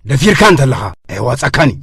ደፊርካ እንተለኻ ኣየዋጻካን እዩ።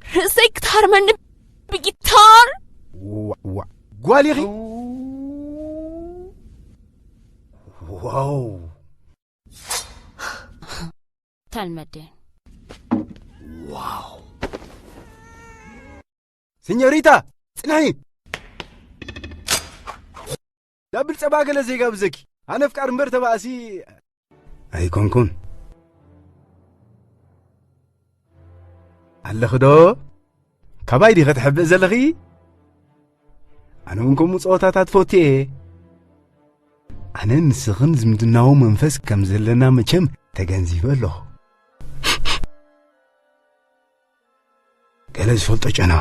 ርእሰይ ክትሃርመኒ ብጊታር። ዋ- ዋ- ጓል ኢኺ? ዋው። ታልመዴን። ዋው። ሲኞሪታ፣ ጽንሒ። ዳብል ጸባ ገለ ዘይጋብዘኪ። ኣነ ኣፍቃሪ እምበር ተባእሲ ኣይኮንኩን። ኣለኺ ዶ? ካባይ ዲኺ ትሕብእ ዘለኺ? ኣነ እውን ከምኡ ጸወታታት ፈትየ እየ። ኣነን ንስኽን ዝምድናዊ መንፈስ ከም ዘለና መቸም ተገንዚበ ኣለኹ። ገለ ዝፈልጦ ጨና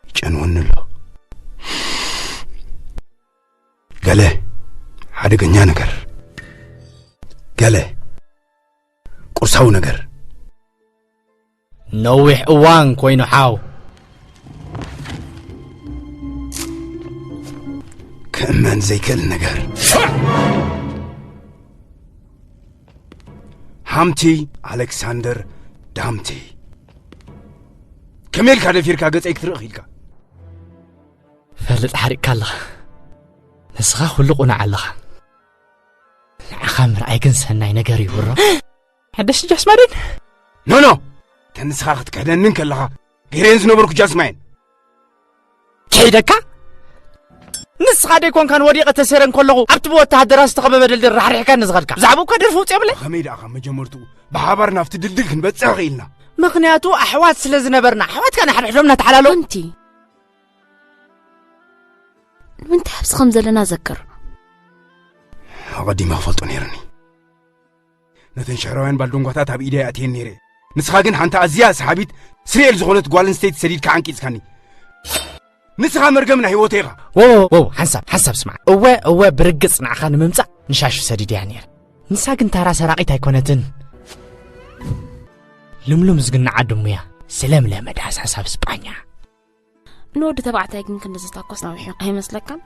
ይጨንወኒ ኣሎ። ገለ ሓደገኛ ነገር፣ ገለ ቁርሳዊ ነገር። ነዊሕ እዋን ኮይኑ ሓው። ክእመን ዘይክእል ነገር። ሃምቲ ኣሌክሳንደር ዳምቲ። ከመይ ኢልካ ደፊርካ ገጸይ ክትርኢ ኢልካ? ፈልጥ ሓሪቕካ ኣለኻ። ንስኻ ኩሉ ቁኑዕ ኣለኻ። ንዓኻ ምርኣይ ግን ሰናይ ነገር እዩ ብሮ። ሓደሽ ጃስማድን? ኖ፣ ኖ። ተን ንስኻ ክትክሕደኒ እንከለኻ ገይረን ዝነበርኩ ጃስማየን። ክሒደካ? ንስኻ ደይኮንካን ወዲቐ ተሰረ እንከለኹ ኣብቲ ብወተሃደራት ዝተኸበበ ድልድል ራሕሪሕካኒ ዝኸድካ። ብዛዕባኡ እኳ ደርፊ ውፅእ የብለይ። ከመይ ደኣ ካብ መጀመርትኡ ብሓባር ናብቲ ድልድል ክንበጽሕ ኽኢልና? ምኽንያቱ ኣሕዋት ስለ ዝነበርና፣ ኣሕዋት ከኣ ንሓድሕዶም እናተሓላለዉ። ኣንቲ፣ ንምንታይ ኣብዚ ከም ዘለና ዘክር። ኣቐዲመ ክፈልጦ ነይሩኒ። ነተን ሽዕራውያን ባልዶንጓታት ኣብ ኢደይ ኣእትየን ነይረ። ንስኻ ግን ሓንቲ ኣዝያ ሰሓቢት ስሪኤል ዝኾነት ጓል ኣንስተይቲ ሰዲድካ ዓንቂጽካኒ። ንስኻ መርገም ናይ ህይወተይ ኢኻ። ዎ፣ ዎ፣ ዎ፣ ሓንሳብ፣ ሓንሳብ ስማዕ። እወ፣ እወ፣ ብርግጽ ንዓኻ ንምምጻእ ንሻሹ ሰዲድያ ነይረ። ንሳ ግን ታራ ሰራቒት ኣይኮነትን። ልምሉም ዝግናዓ ድሙያ፣ ስለምለመ ዳህሳስ ኣብ ስጳኛ። ንወዲ ተባዕታይ ግን ክንዲ ዝታኮስ ነዊሑ ኣይመስለካን?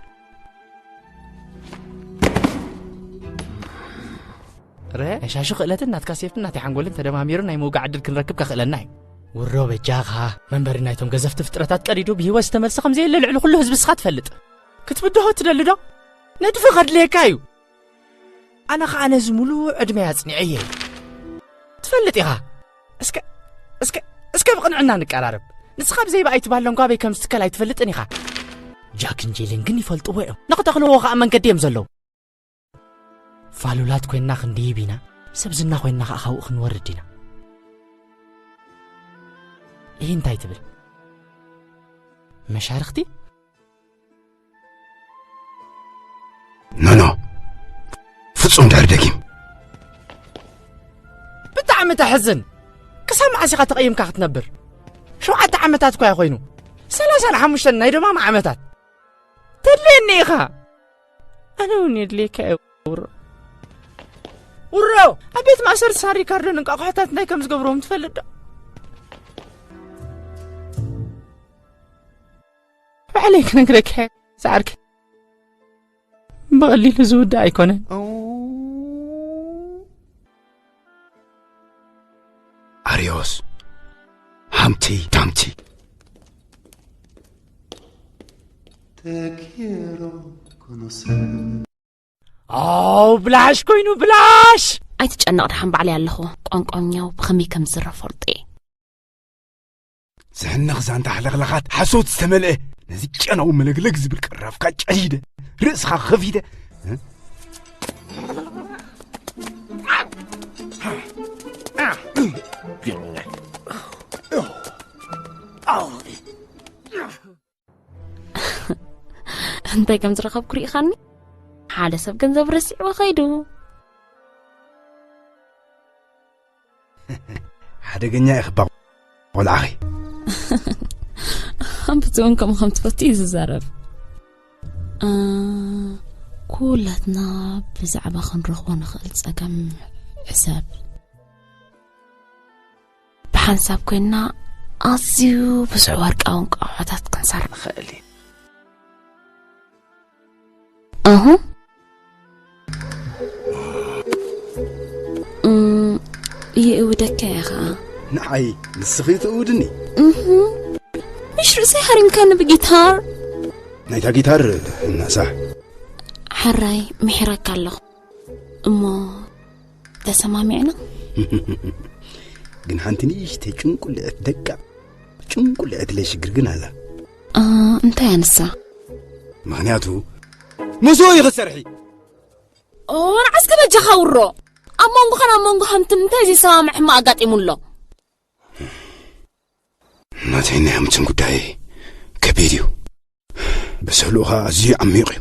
ረ፣ ናይ ሻሹ ክእለትን ናትካ ሴፍን ናተይ ሓንጎልን ተደማሚሩ ናይ ምውጋዕ ዕድል ክንረክብ ከኽእለና እዩ። ውሮ በጃኻ፣ መንበሪ ናይቶም ገዘፍቲ ፍጥረታት ቀዲዱ ብህይወት ዝተመልሰ ከም ዘየለ ልዕሊ ኩሉ ህዝቢ እስኻ ትፈልጥ። ክትብድሆ ትደሊ ዶ? ንድፊ ከድልየካ እዩ። ኣነ ኸኣ ነዚ ሙሉእ ዕድመይ ኣጽኒዐዮ እየ። ትፈልጥ ኢኻ። እስከ፣ እስከ፣ እስከ ብቕንዕና ንቀራረብ። ንስኻ ብዘይ ብኣይቲ ባሎንጓ ኣበይ ከም ዝትከል ኣይትፈልጥን ኢኻ። ጃክን ጄልን ግን ይፈልጥዎ እዮም። ንኽተኽልዎ ኸኣ መንገዲ እዮም ዘለዉ። ፋሉላት ኮይንና ክንድይብ ኢና፣ ሰብ ዝና ኮይንና ኸኣ ካብኡ ክንወርድ ኢና። ይህ እንታይ ትብል? መሻርኽቲ? ኖ፣ ኖ። ፍጹም ድሕሪ ደጊም። ብጣዕሚ ተሕዝን። ክሳብ መዓስ ኢኻ ተቐይምካ ክትነብር? ሸውዓተ ዓመታት እኳ እዩ ኮይኑ። ሰላሳን ሓሙሽተን ናይ ደማም ዓመታት። ተድልየኒ ኢኻ። ኣነ እውን የድልየካ እየ ውሮ። ውሮ፣ ኣብ ቤት ማእሰርቲ ሳን ሪካርዶን እንቋቑሖታት እንታይ ከም ዝገብርዎም ትፈልጥ ዶ? ባዕለይ ክነግረካ እየ፣ ዝዓርከይ። ብቐሊሉ ዝውዳእ ኣይኮነን። ኣርዮስ፣ ሃምቲ ዳምቲ። Te quiero conocer. ኣው፣ ብላሽ ኮይኑ፣ ብላሽ! ኣይትጨነቕ፣ ደሓን ባዕለይ ኣለኹ። ቋንቋኛው ብኸመይ ከም ዝዝረብ ፈልጦ እየ። ዘሕንኽ ዛንታ ሕልኽላኻት ሓሶት ዝተመልአ፣ ነዚ ጨናዊ መለግለግ ዝብል ቅራፍካ ጨዲደ፣ ርእስኻ ከፊተ፣ እ? እንታይ ከም ዝረኸብኩ ርኢኻኒ? ሓደ ሰብ ገንዘብ ረሲዕዎ ኸይዱ። ሓደገኛ ኢኺ እባ ቆልዓኺ። ኣንብቲ እውን ከምኡ ከም ትፈቱ እዩ ዝዛረብ። እ፣ ኩላትና ብዛዕባ ክንረኽቦ ንኽእል ጸገም ሕሰብ። ብሓንሳብ ኮይንና ኣዝዩ ብዙሕ ወርቃዊ እንቋቑሖታት ክንሰርሕ ንኽእል እዩ። ኣሁ። እም፣ ይእውደካ እየ ኸዓ። ንዓይ ንስኺ ትእውድኒ? እህ። ምሽ ርእሰይ ሃሪምካኒ ብጊታር። ናይታ ጊታር እናሳ። ሕራይ ምሒረካ ኣለኹ። እሞ ተሰማሚዕና? ግን ሓንቲ ንእሽተይ ጭንቁልዕት ደቃ፣ ጭንቁልዕት ለይ ሽግር ግን ኣላ። አ፣ እንታይ ኣንሳ? ምኽንያቱ ምስኡ እዩ ክትሰርሒ። ኦ፣ ንዓስከ በጃኻ ውሮ። ኣብ መንጎኻን ኣብ መንጎ ሃምትን እንታይ ዘይሰማምዕ ሕማቕ ኣጋጢሙ ኣሎ? ናተይ ናይ ሃምትን ጉዳይ ከቢድ እዩ። ብሰልኡ ኸኣ ኣዝዩ ዓሚቕ እዩ።